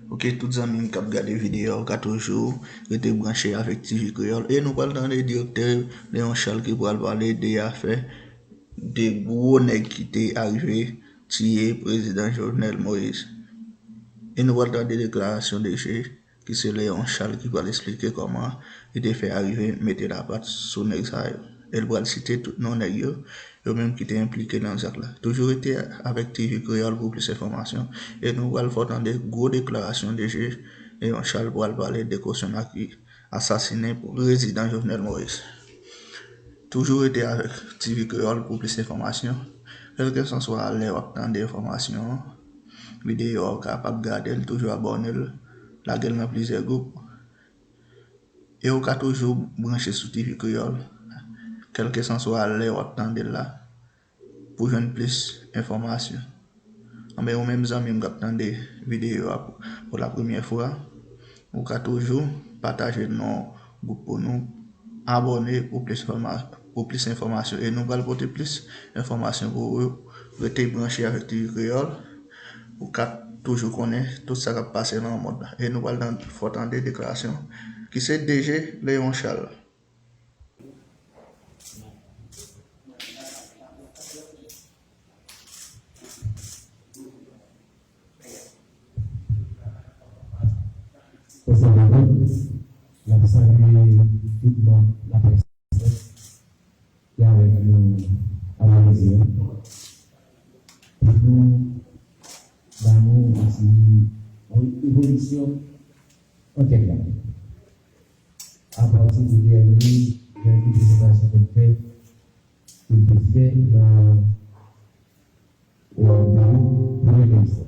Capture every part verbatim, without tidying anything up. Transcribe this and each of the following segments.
Ok, tout zanmi m k ap gade videyo a, ou ka toujou rete branche avèk T V Kreyòl. E nou pral tande direktè Léon Charles ki pral pale de afè de gwo nèg ki te arive tiye prezidan Jovenel Moïse. E nou pral tande deklarasyon D G, ki se Léon Charles, ki pral esplike kòman li te fè arive mete lapat sou nèg sa yo. E l pral site tout non nèg yo, yo menm ki te enplike nan zak la. Toujou rete avèk T V Kreyòl pou plis enfòmasyon. E nou pral fè w tande gwo deklarasyon D G Léon Charles pral pale de kosyon ak asasinen prezidan Jovenel Moïse. Toujou rete avèk T V Kreyòl pou plis enfòmasyon. Kèlkeswa lè w ap tande enfòmasyon an, videyo a, ou kapab gade l, toujou abòne l, lage l nan plizyè gwoup. E ou ka toujou branche sou T V Kreyòl, kèlkeswa lè w ap tande l la, pou jwenn plis enfòmasyon. Anben, ou menm zanmi m k ap tande videyo a pou, pou la premyè fwa, ou ka toujou pataje non gwoup pou nou, abòne pou plis fòma-, pou plis enfòmasyon. E nou pral pote plis enfòmasyon pou ou. Rete branche avèk T V Kreyòl. Ou ka toujou konnen tout sa k ap pase nan mond la. E nou pral tan-, fè w tande deklarasyon ki se D G Léon Charles. Konsèy Lewòp, n ap salye tout manm laprès ki avèk nou avèdredi an. Pou nou ba nou yon ti evolisyon ankèt la. Apati de dènye, dènye prezantasyon ke n fè, ke n te fè nan, e, biwo Premye Minis la.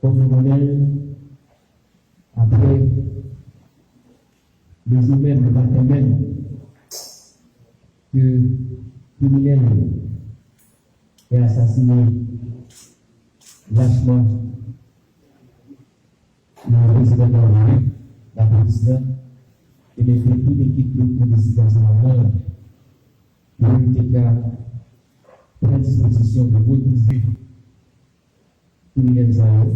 Kòm nou konnen, apre lejou menm, lematen menm, ke kriminèl yo te asasinen lachman le prezidan de la Repiblik, lapolis la, e mete tout ekip yo pou desizyon sa a, pou yo te ka pran dispozisyon pou retwouve kriminèl sa yo.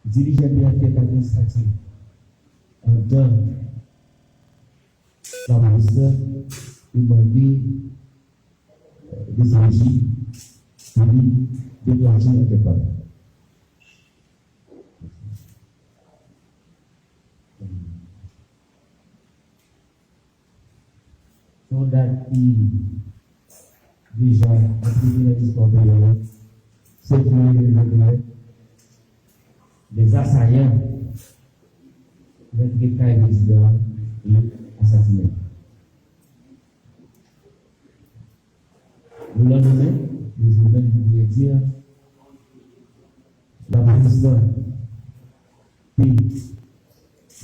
Dirijan de ankèt administratif anndan lapolis la te mande, e, D C P J pou li deklanche ankèt la. Se yon dat ki deja antre nan istwa peyi a. Se ki les assaillants rantre kay prezidan an e asasinen l. Le lendemain, le jour même, pou byen di, lapolis la te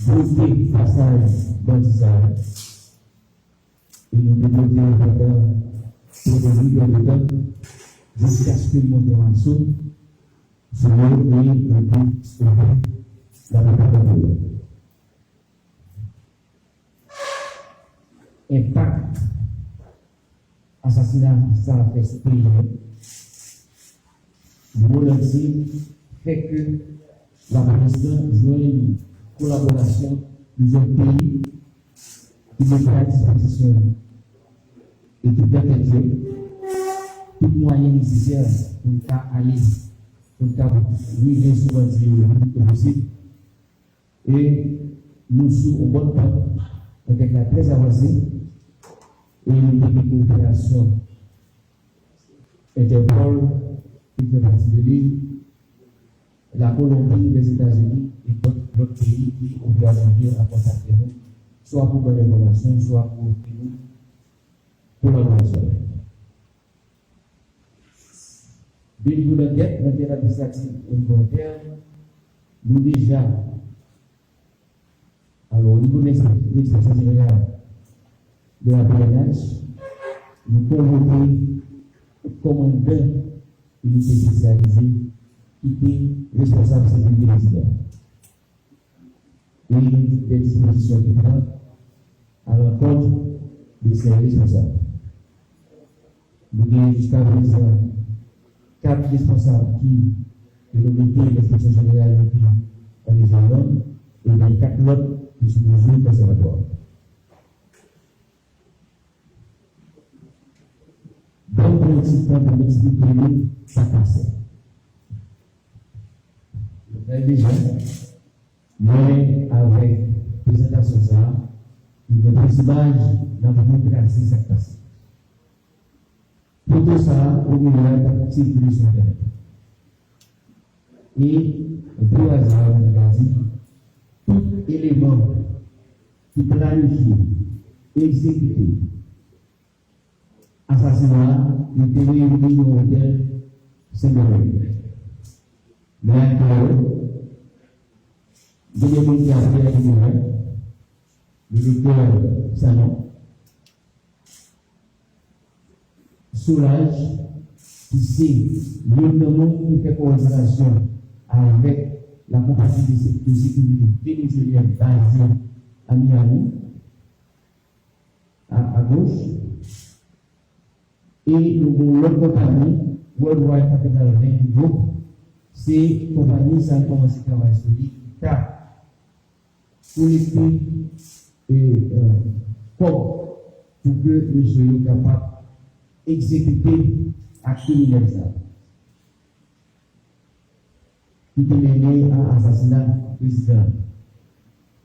bloke pasaj bandi sa yo. E nou te bloke yo pandan prèske uit è de tan, jiskaske l monte yon aso sou yo e yo te stope lapolis la. Enpak asasina sa a fè sou peyi a, lemonn antye fè ke lapolis la jwenn kolaborasyon plizyè peyi ki mete a dispozisyon ekip ankèt yo tout mwayen nesesè pou n ka ale, pou n ka rive sou bandi yo le pli vit ke posib. E nou sou yon bòn pant, ankèt la trè avanse, e nou te gen koperasyon Interpol, ki fè pati de li, Lakolonbi, Lèzetazini, e lòt, lòt peyi ki ofèafiye a kontakte nou, swa pou ban enfòmasyon, swa pou ofri nou kolaborasyon. Biwo d'ankèt nan ankèt administratif e volontè, nou deja, alò, o nivo de lenspe-, Lenspeksyon Jeneral de la P N H, nou konvoke kòmandan inite espesyalize ki te responsab sekirite prezidan. E de dispozisyon ki pran alankont de sè responsab. Nou gen jiska prezan kat responsab ki ke nou mete, Lenspeksyon Jeneral mete an dezòd, e vennkat lòt ki sou mezi konsèvatwa. Ban m pran yon ti tan pou m eksplike nou sa k pase. Jovenel Dejean, men avèk prezantasyon sa a, nou gen plis imaj, n ap retrase sa k pase. Foto sa a, ou genyen la, t ap sikile sou entènèt. E, pou aza, nou ka di, tout eleman ki planifye, egzekite, asasina a, yo te reyini nan yon otèl Sendomeng. Men aktè yo, gen de moun ki apiye a Sendomeng, le doktè Sanon, Solaj, ki se youn nan moun ki fè kowòdinasyon avèk la konpayi de se-, de sekirite venezuelyèn baze a Miami, a, a goch. E nou gen yon lòt konpayi, Worldwide Capital Banking Group, se konpayi sa a kòmanse travay sou li, ki ta kolekte, e, e, kòb pou ke mesye yo kapab egzekite ak kriminèl sa a. Ki te mennen a asasina prezidan.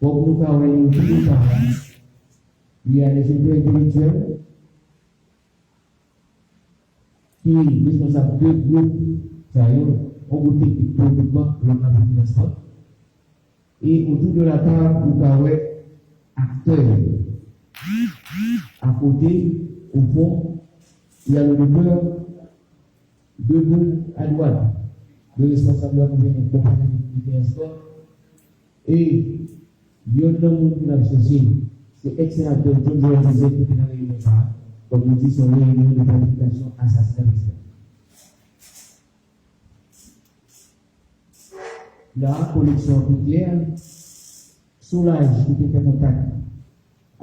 Kòm nou ka wè yo tout eta, li a lè se entèlektyèl, ki responsab de gwoup sa yo, yon gwoup teknik pou rekritman, lòt la pou finansman. E otou de la tab, ou ka wè aktè yo. Akote, o fon, y a le doktè Debout, adwat, le responsab la pou genyen konpayi de transpò. E youn nan moun ki n ap chèche, se èks senatè John Joël Joseph ki te nan reyinyon sa a. Kòm nou di, se yon reyinyon de planifikasyon asasina prezidan. La, koneksyon an pi klè. Solaj ki te fè kontak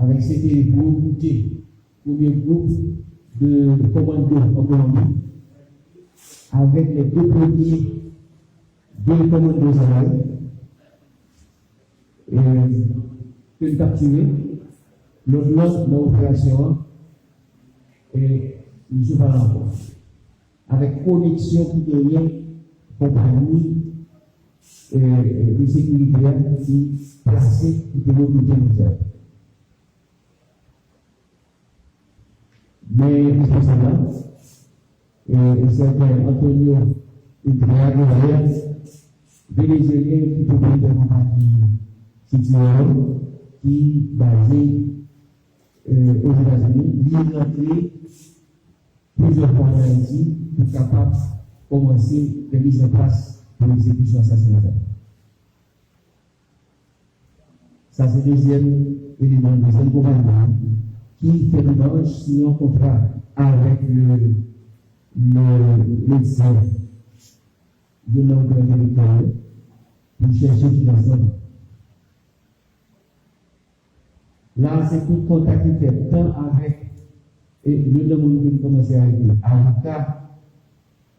avèk C T E pou rekrite premye gwoup de kòmando an Kolonbi, avèk lè de premye de kòmando sa yo, e, ke l kaptire, lòt lan nan operasyon an, e, misye pa la ankò. Avèk koneksyon ki genyen konpayi, e, e, de sekirite a ki plase, ki te rekrite misye. Men responsab la, e, e sèten Antonio Entreaga, venezuelyen ki pwopriyetè konpayi City Oil, ki baze, e, Ozetazini, li rantre plizyè fwa ann Ayiti pou kapab kòmanse fè mizanplas pou egzekisyon asasina sa. Sa se dezyèm eleman, dezyèm konpayi an ki fè demach siyen yon kontra avèk le, le medsen, youn nan otorite lekòl yo, pou chèche finansman. La, se tout kontak ki fèt, tan avèk, e, youn nan moun ki kòmanse arete, avoka,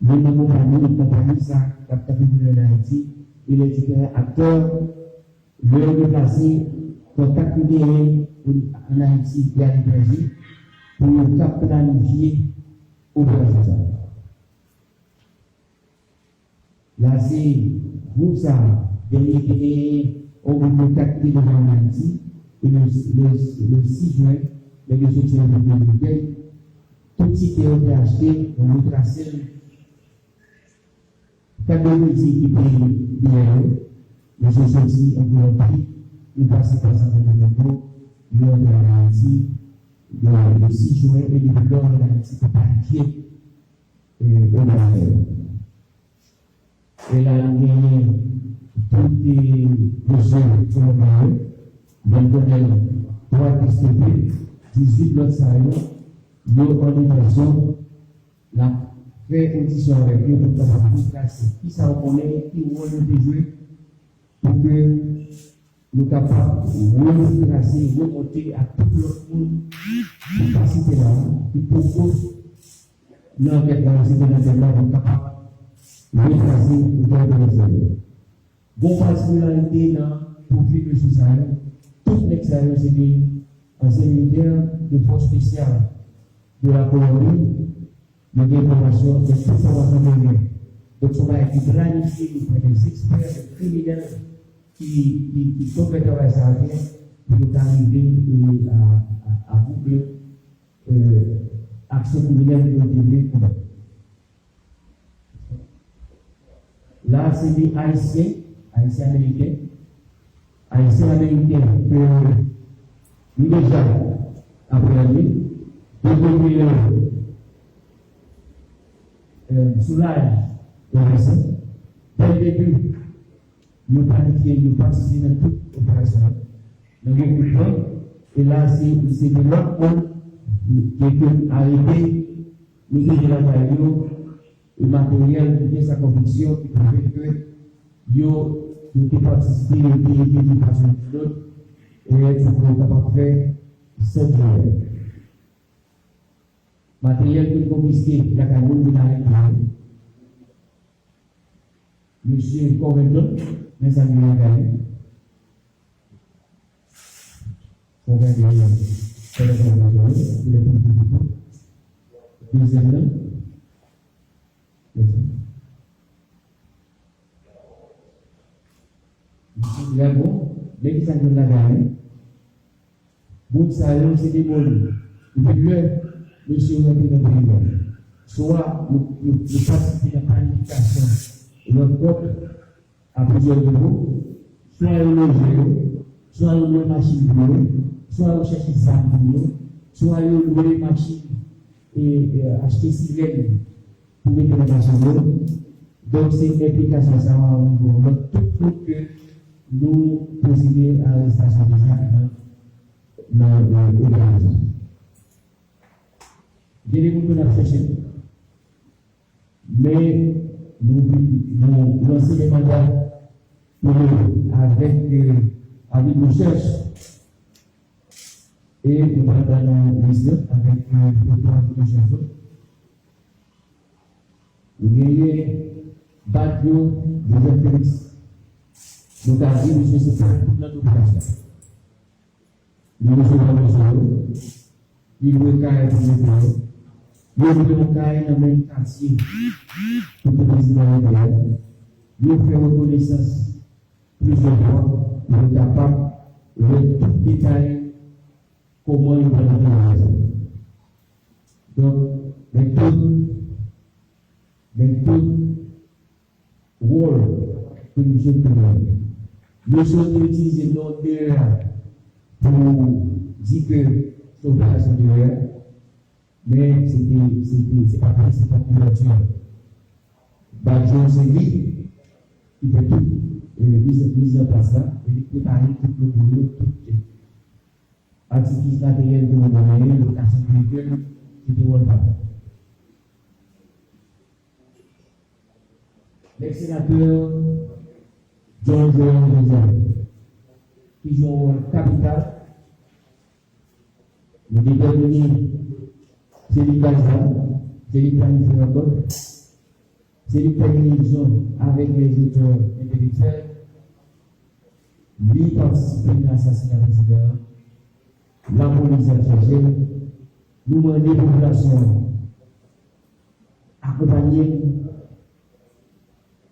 youn nan konpayi, konpayi sa k ap, k ap figire ann Ayiti, e lè diferan aktè, lè yo deplase, kontak ki genyen ann Ayiti e aletranje, pou yo kab planifye operasyon sa yo. La, se gwoup sa a, dènye te genyen yon gwoup de kat ki te deja ann Ayiti, e le, le, le sis jen, nèg yo soti Repiblik Dominikèn, tout ti tè yo te achte, nou retrase l. Kat de kredi ki te dèyè yo, yo soti an Kolonbi, yo pase pa Santo Domingo, yo antre ann Ayiti, le, le sis jen, e depi lò ann Ayiti pou planifye, e, operasyon yo. E la, nou genyen tout, e, dosye Kolonbi yo. Jan n konnen, twa ki stope, dizuit lòt sa yo, yo an detansyon. N ap fè odisyon avèk yo pou n kapab retrase kisa yo konnen, ki wòl yo te jwe, pou ke nou kapab retrase, remonte ak tout lòt moun ki pa site la, ki poko nan ankèt la, yo site nan ankèt la, pou kapab Retrase pou tèl pwofesè yo. Gon patikularite nan pwofil mesye sa yo. Tout nèg sa yo se de ansyen militè de fòs espesyal de la Kolonbi. Yo gen fòmasyon, donk tout fòmasyon ke yo gen. Donk se yon bagay ki planifye, yo pran de ekspè, de kriminèl ki, ki, ki konn fè travay sa a byen pou yo ka rive e, a, a, a bout de, e, aksyon kriminèl ke yo te vle komèt. La, se de Ayisyen, Ayisyen Ameriken, Ayisyen Ameriken ke nou deja aprann li, depi ke, e, sou laj, e, dès le début, yo planifye, yo patisipe nan tout operasyon, nan rekrutman, e la, se, se de lòt moun ke, ke arete, mete lakay yo, e materyèl oubyen sa konviksyon ki pwouve ke yo, yo te patisipe, yo te ede de fason ou de lòt, e pou yo kapab fè sèt jiyè. Materyèl ki konfiske lakay moun ki arete yo. Mesye Covington, men sa li genyen. Fò gade, fò gade, fò gade, fò gade. Dezyèm nan. Misye trè bon, men ki sa k vin lakay li. Moun sa yo se de moun, depi lè mesye yo rantre nan peyi a, swa yo, yo, yo patisipe nan planifikasyon rankont a plizyè nivo, swa yo loje yo, swa yo lwe machin pou yo, swa yo chèche zam pou yo, swa yo lwe machin e, e achte sirèn pou mete nan machin yo. Donk, se enplikasyon sa a o nivo lòt tout moun ke nou posede arestasyon deja nan, nan, nan operasyon. Gen de moun ke n ap chèche. Men, nou, nou lanse de manda pou yo avèk, e, avèk rechèch. E nou pral ba nou lis la avèk, e, foto ak videyo sa yo. Nou genyen Badio Joseph Félix. Nou ka di misye se pran tout nan tout plas la. Li resevwa mesye yo. Li lwe kay pou mete yo. Yo lwe yon kay nan menm katye kote prezidan an te a. Yo fè rekonesans plizyè fwa pou yo kapab wè tout detay kòman yo pral fè bagay sa. Donk, men tout, men tout wòl ke misye te jwe. Misye te itilize non de a pou di ke se operasyon de a, men se te, se te, se pa te, se pa kouvèti. Badio se li ki fè tout, e, miz, miz an plas la, e li prepare tout logo yo, tout, e, atifis materyèl ke nou genyen, lokasyon veyikil, se te wòl pa l. Lèks senatè John Joel Joseph, ki jwe yon wòl kapital, nou detèmine se li k bay zam, se li k planifye rankont, se li k fè liyezon avèk lèzetè entelektyèl, li patisipe nan asasina prezidan an, lapolis ap chèche l, nou mande popilasyon an akonpanye n.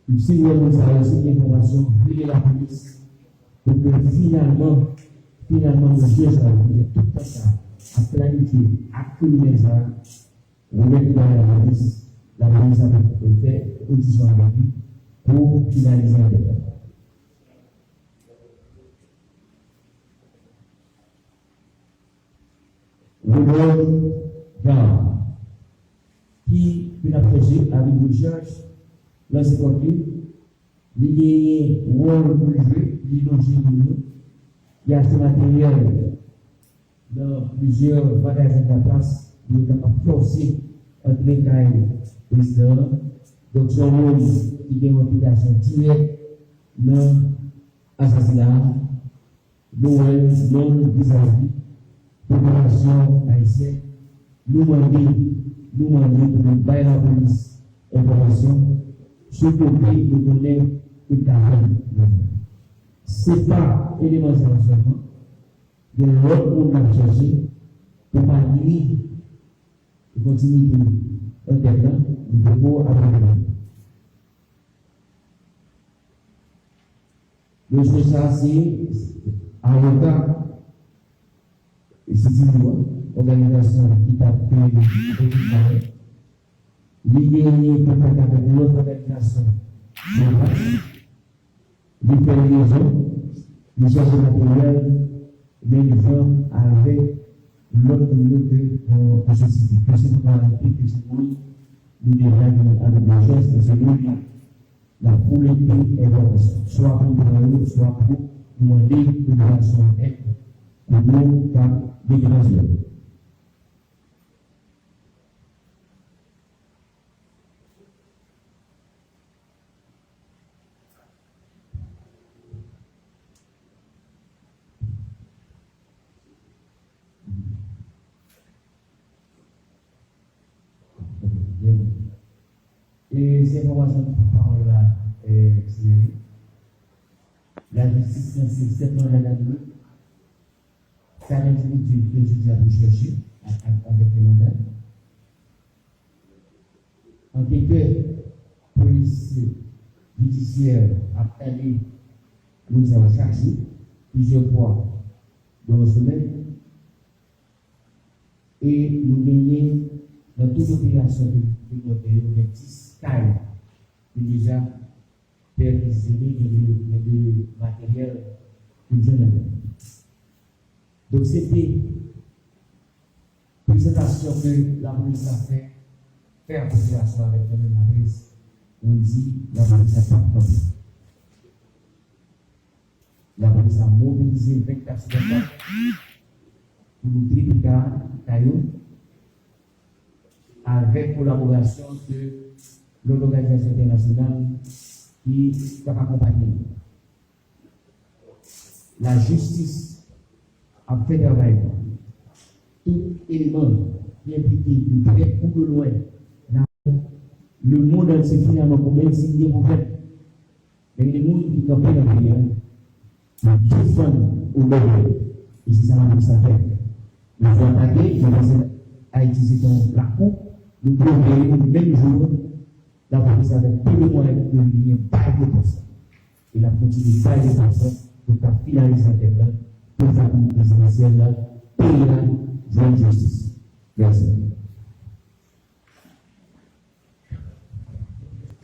Si w wè moun sa yo se enfòmasyon, rele lapolis pou ke finalman, finalman mesye sa yo ki gen tout tan sa ap planifye ak kriminèl sa yo, remèt li bay lapolis, lapolis ap fè odisyon avèk li pou finalize ankèt la. Rodolphe Jean, ki vin ap chèche avèk rechèch lanse kont li, li genyen wòl pou l jwe, li loje moun yo, li achte materyèl nan plizyè magazin Laplace pou yo kapab fòse antre kay prezidan an. Donk, se yon moun ki gen yon enplikasyon dirèk nan asasina a. Nou wè l non vizavi popilasyon ayisyèn. Nou mande, nou mande pou nou bay lapolis enfòmasyon sou kote yo konnen yo ta vann. Se pa eleman sa yo sèlman. Gen lòt moun n ap chèche pou pa nwi e kontinye pou antèn nan, li poko abandone. Mesye sa se avoka e se ti nou an, òganizasyon ki t ap peye pou tout bagay. Li genyen kontak avèk lòt òganizasyon. Li fè lyezon, li chèche materyèl, menm jan avèk lòt moun yo ke nan sosyete, ke se moun arete, ke se moun nou deja gen avèk lajès, ke se moun la, la pou lete envòkasyon, swa pou pran yo, swa pou nou mande popilasyon èd pou nou ka degaje. E se enfòmasyon pawòl la, e, sinyale. Lajistis lanse sèt manda nan men sa endividi ke jodi a pou chèche ak, ak, avèk yon manda. Anketè, polis jidisyè ap tande moun sa yo chak jou, plizyè fwa nan yon semèn. E nou genyen nan tout operasyon ke nou te mande yo, gen dis kay ki deja pèkizite, gen de, gen de materyèl ki jwenn nan men. Donk, se te prezantasyon ke lapolis la fè, fè a popilasyon avèk yon menm laprès. Nou di, lapolis la p ap kanpe. Lapolis la mobilize vennkat sou vennkat pou nou trete ka, ka yo avèk kolaborasyon de lòt òganizasyon entènasyonal ki, k ap akonpanye nou. Lajistis ap fè travay li. Tout eleman ki enplike de prè kou de lwen nan lemonn antye, finalman, pou menm si li gen pwoblèm. Men gen moun ki kanpe nan peyi a, pou defann onè yo. E se sa lapolis la fè. Yo fè atake, yo panse Ayiti se yon lakou, nou bloke yo menm jou an, lapolis avèk peu de mwayen ke li genyen bay repons. E l ap kontinye bay repons lan pou l ka finalize antèn nan, pou fanmi prezidansyèl la, peyi a jwenn jistis. Mèsi.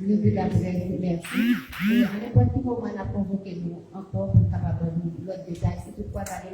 Prezida Trèz, mèsi. E a nenpòt ki moman, n ap konvoke nou ankò pou n kapab ban nou lòt detay, si toutfwa ta gen